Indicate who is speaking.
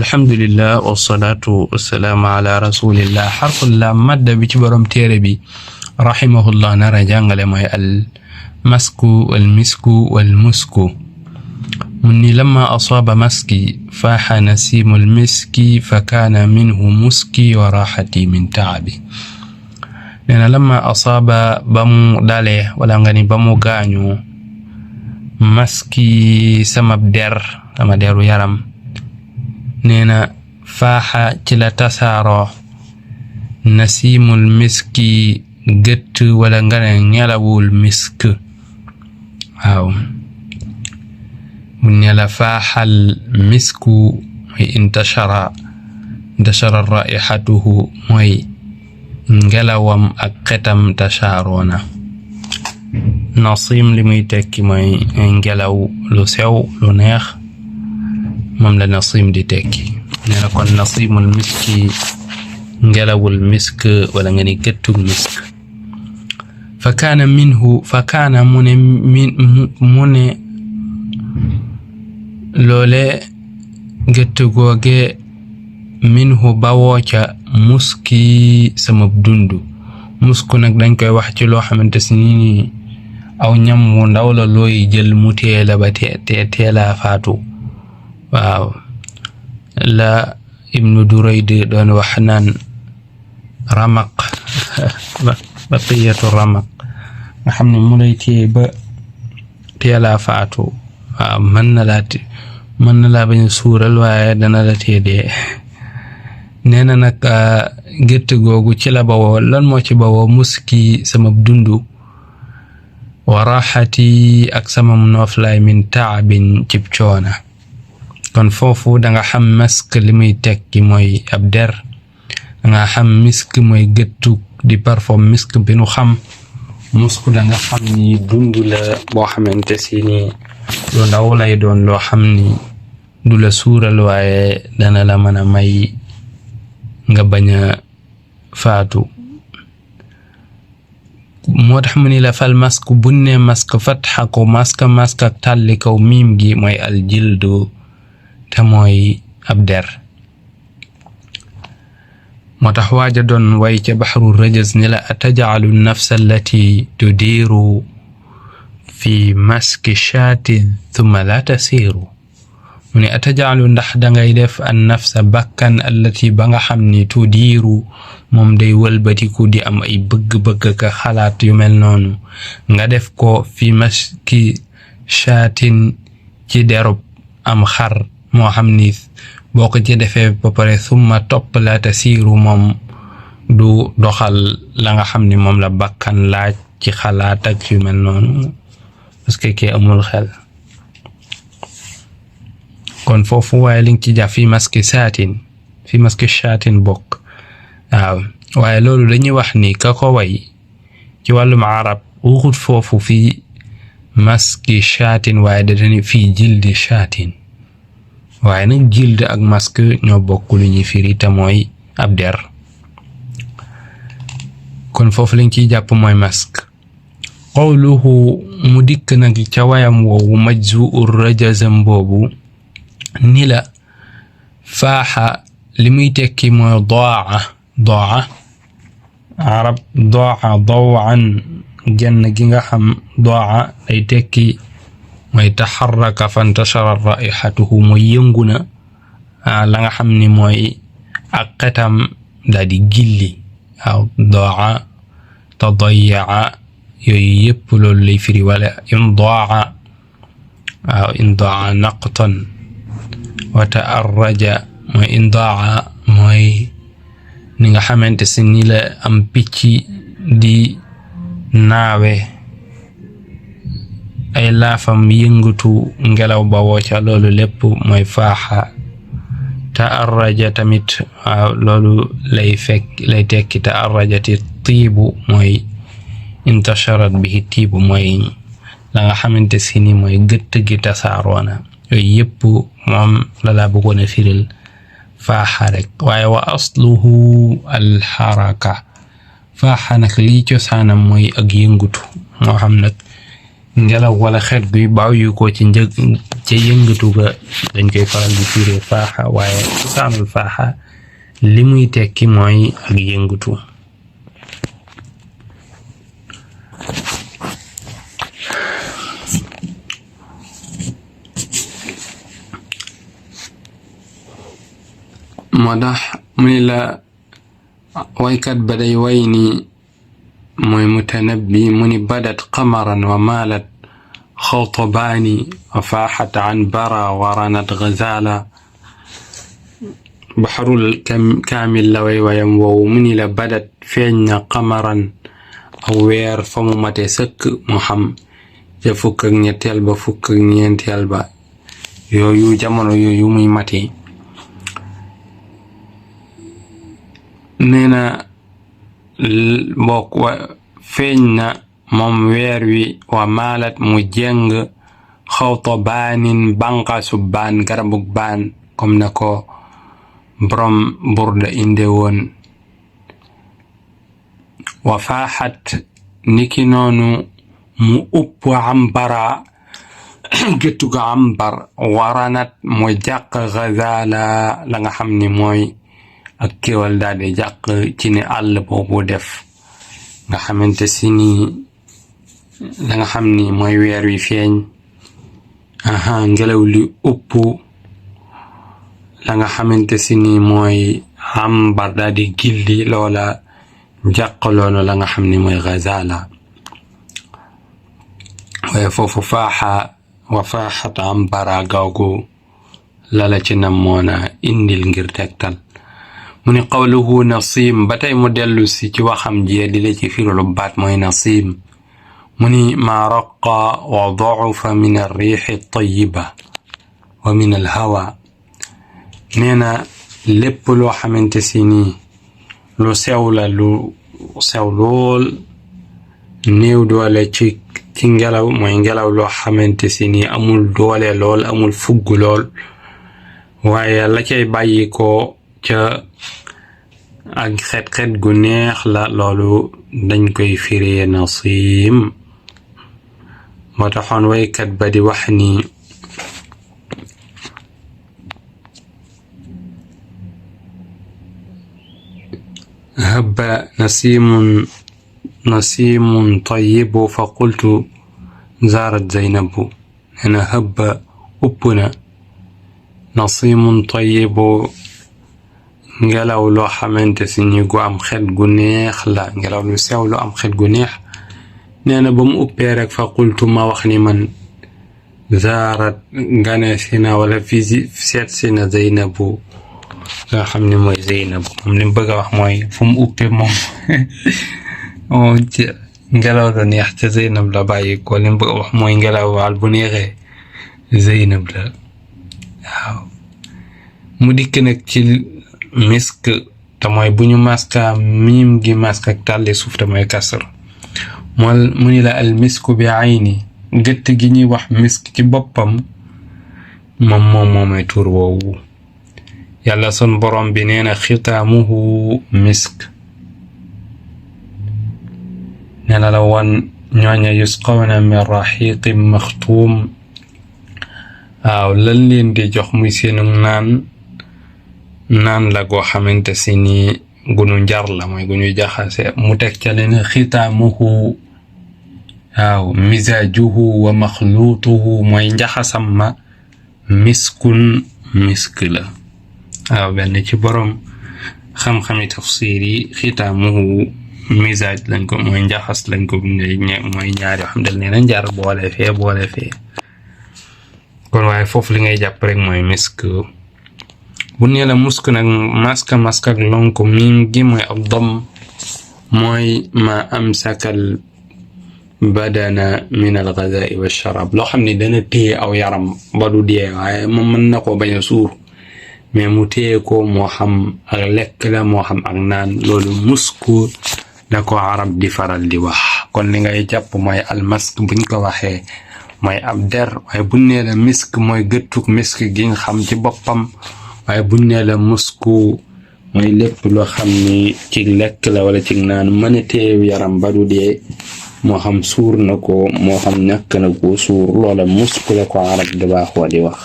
Speaker 1: alhamdulillah wassalatu wassalamu ala rasulillah. xarful laam madda bi ci borom téere bi rahimahullah nara jàngale mooy al masku wal misku wal musku. mu ni lamma asaaba maski faaxa nasimul miski fa kaana minhu muski wa raxati min taabi. nee na lamma asaaba ba mu dalee wala nga ni ba mu gaañu maski sama deru yaram. nee na faaxa ci la tasaaroo nasimul miski gëtt wala nga ne ngelawul misk. waaw mu ne la faaxal misku mooy intashara raixatuhu mooy ngelawam ak xetam tasaaroona. nasim li muy tekki mooy ngelaw lu sew lu neex moom la nasim di tekki. nee na kon nasimul miski ngelawul misk wala nga ni gëttug misk. fa kaana mu ne loole gëtt googe minhu bawoo ca muski sama dundu. musku nag dañ koy wax ci loo xamante ni aw ñam wu ndaw la looy jël mu teela ba teela faatu. waaw la ibnu Durayd doon wax naan ramaq baqiyatu ramaq nga xam ne mu lay téye ba teela faatu. waaw mën na laa bañ a suural waaye dana la téye dee. nee na nag gétt googu ci la bawoo lan moo ci bawoo muski sama dundu wa raxati ak sama nooflaay min taabin cib coona. kon foofu danga xam mask li muy tekki mooy ab der, danga xam misk mooy gëttu di parfum misk bi nu xam. musku danga xam ni dundu la boo xamante si ni lu ndaw lay doon loo xam ni du la suural waaye dana la mën a may nga bañ a faatu. moo tax mu ni la fal mask bu ne mask fatxa ko mask ak tàlli kaw miim gi mooy al jildu te mooy ab der. moo tax waaja doon way ca baxru rajaz ni la atajcalu nafsa allati tudiiru fi maski shaatin thumma la tasiiru. mu ne atajcalu ndax dangay def an nafsa bakkan allati ba nga xam ni tudiiru moom day wëlbatiku di am ay bëgg-bëgg ka xalaat yu mel noonu nga def ko fi maski shaatin ci derub am xar moo xam ni boo ko ci defee ba pare thumma topp la tasiiru moom du doxal la nga xam ni moom la bakkan laaj ci xalaat ak yu mel noonu parce que kii amul xel. kon foofu waaye li nga ci jàpp fi maski shaatin bokk. waaw waaye loolu dañuy wax ni ka ko way ci wàllum arab waxut foofu fi maski shaatin waaye da dañu fii jildi shaatin. waaye nag jild ak mask ñoo bokk lu ñuy firi te mooy ab der. kon foofu lañ ciy jàpp mooy mask. qawluhu mu dikk nag ca wayam woowu majzuur rajazam boobu ni la faaxa li muy tekki mooy daa arab dawan genn gi nga xam daa day tekki mooy taxarraka fantashara raixatuhu mooy yëngu na la nga xam ni mooy ak xetam daal di gilli. waaw daa tadayaa yooyu yëpp loolu lay firi. wala in daa naqtan wa taarraja mooy in daa mooy ni nga xamante si ni la am picc di naawe ay laafam yëngatu ngelaw ba wooca loolu lépp mooy faaxa. taarraja tamit waaw loolu lay tekki taarrajati tiibu mooy intasharat bihi tiibu mooy la nga xamante si ni mooy gëtt gi tasaaroona. yooyu yëpp moom la bëggoon a firil faaxa rek. waaye wa asluhu alxaraka faaxa nag lii cosaanam mooy ak yëngutu moo xam nag ngelaw wala xeet guy baaw yu ko ci ca yëngatu ga dañ koy faral di firee faaxa waaye cosaanul faaxa li muy tekki mooy ak yëngatu. moo tax mu ni la waykat ba day way ni mooy mutanabbi mu ni badat qamaran wa maalat xawtabaani wa faaxat an bara waranat gazala. baxarul kaamil la way wayam woowu mu ni la badat feeñ na qamaran aw weer fa mu mate sëkk mu xam ca fukk ak ñetteel ba fukk ak ñeenteel ba yooyu jamono yooyu muy mate. nee na mbokk feeñ na moom weer wi wa maalat mu jeng xawta baanin banqaasu baan garabug baan comme na ko borom burda inde woon. wa faaxat niki noonu mu upp ambara géttug ambar waranat mu jàq gazala la nga xam ni mooy ak kéwal daal di jàq ci ne àll boobu def nga xamante si ni la nga xam ni mooy weer wi feeñ ngelaw li upp la nga xamante si ni mooy ambar daal di gilli loola jàq loolu la nga xam ni mooy gazala. waaye foofu faaxa wa faaxat ambara gawgu lala ci nam moona indil ngir tegtal. mu ni qawluhu nasim ba tey mu dellu si ci waxam ji di la ci firulu baat mooy nasim mu ni ma raqa wa da'ufa min ar-riixi at-tayyiba wa min al-hawa. nee na lépp loo xamante si nii lu sew la lu sew lool néew doole ci ngelaw mooy ngelaw loo xamante si nii amul doole lool amul fugg lool waaye la cay bàyyi ko ca ak xet-xet gu neex la loolu dañ koy firee nasim. moo taxoon waykat ba di wax ni habba nasimun tayyibu fa qultu zaarat zaynabu. nee na habba upp na nasimun tayyibu ngelaw loo xamante si ni gu am xet gu neex la ngelaw lu sew lu am xet gu neex. nee na ba mu uppee rek fa qultu ma wax ni man zaarat gane si na wala seet si na Zeynabu nga xam ne mooy Zeynabu moom li mu bëgg a wax mooy fu mu uppee moom moom ci ngelaw lu neex ca Zeynab la bàyyi ko li mu bëgg a wax mooy ngelaw waal bu neexee Zeynab la waaw. mu dikk nag ci misk te mooy bu ñu maska miim gi mask ak tàlli suuf te mooy kasr mu ni la al misku bi ayni gëtt gi ñuy wax misk ci boppam moom moomay tur woowu. yàlla sun borom bi nee na xitaamuhu misk nee na la woon ñooña yusqawna min raxiqin maxtuum waaw lan leen di jox muy seenu naan la goo xamante si ni gunu njar la mooy gu ñu jaxase mu teg ca leen xitaamuhu waaw misaajuhu wa maxluutuhu mooy njaxasam ma miskun misk la waaw benn ci borom xam-xami tafsir yi xitaamuhu misaaj lañ ko mooy njaxas lañ ko mooy ñaari xam dal nee na njar boole fee kon waaye foofu li ngay jàpp rek mooy misk. bu nee la musk nag mask ak lonk miim gi mooy ab dom mooy ma amsakal badana min al ghadaa'i wa sharab loo xam ne dana téye aw yaram ba du dee waaye moom mën na ko bañ a suur mais mu téye ko moo xam ak lekk la moo xam ak naan loolu musku la ko arab di faral di wax. kon li ngay jàpp mooy al mask buñ ko waxee mooy ab der waaye buñ nee la misk mooy gëttuk misk gi nga xam ci boppam waaye buñ nee la musku mooy lépp loo xam ni ci lekk la wala ci naan mën a téye yaram ba du dee moo xam suur na ko moo xam ñàkk na ko suur loola muskule ko arab di baaxoo di wax